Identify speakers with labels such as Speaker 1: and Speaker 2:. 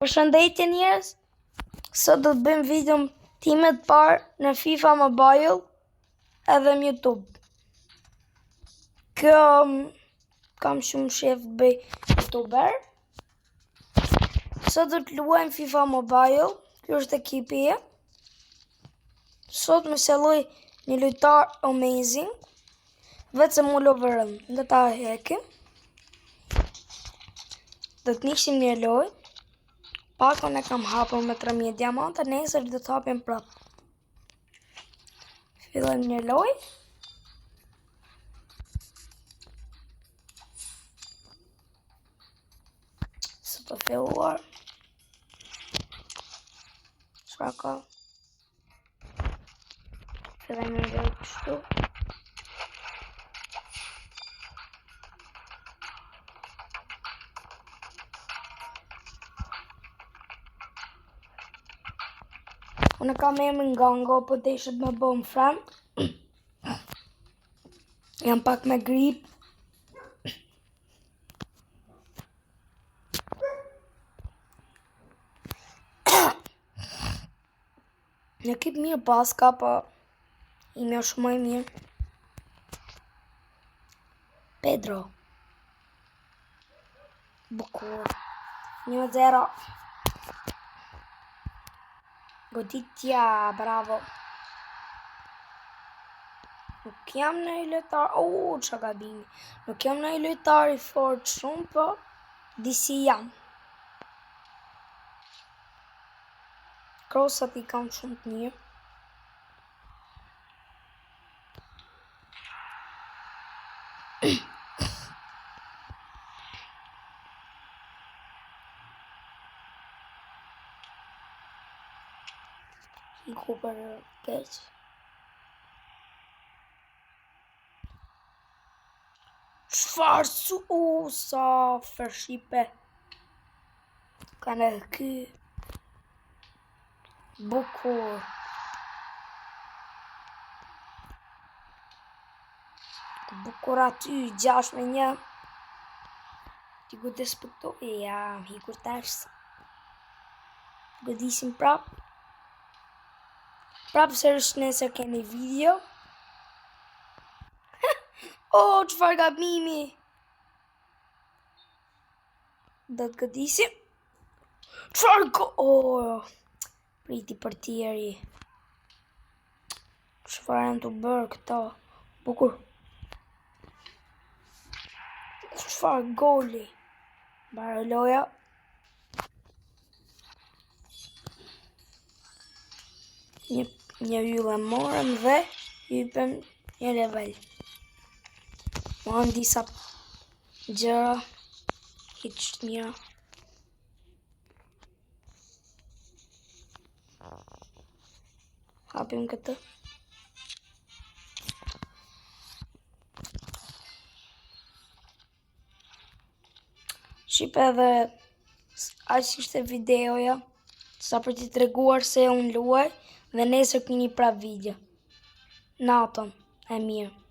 Speaker 1: Përshëndetje njerëz. Sot do të bëjmë videon time të parë në FIFA Mobile edhe në YouTube. Kjo mm, kam shumë qejf të bëj YouTuber. Sot do të luajmë FIFA Mobile. Kjo është ekipi. Sot më selloj një lojtar amazing. Vetë se mu lovërën, do ta hekim. Do të nisim një lojë. Pakon e kam hapur me 3000 diamante, nesër do të hapim prap. Fillojmë një lojë. Së të filluar. Çka ka? Fillojmë një lojë kështu. Unë kam emrin Gango, po deshët me bo më friend. Jam pak me grip. Një ekip mirë paska, po imi është shumë i mirë. Pedro. Bukur. 1-0. Goditja, bravo. Nuk jam një lojtar, o, oh, ça gabimi. Nuk jam një lojtar i fort shumë, po disi jam. Krosat i kam shumë të mirë. Iku për keq. Çfarë su u sa fërshipe Kanë edhe ky Bukur Bukur aty 6 me 1 Ti godes për këto Ja, hikur tash Godisim prap Prap sërish nesër keni video Oh, çfarë gabimi Do të godisim Çfarë go... Oh, priti portieri Çfarë janë të bërë këto Bukur Çfarë goli Mbaroi loja Një, një yll e morëm dhe hypëm një level. Morëm disa gjëra hiç të mira. Hapim këtë. Shqipe edhe aq ishte videoja sa për t'i treguar se unë luaj dhe nesër keni prap video. Natën e mirë.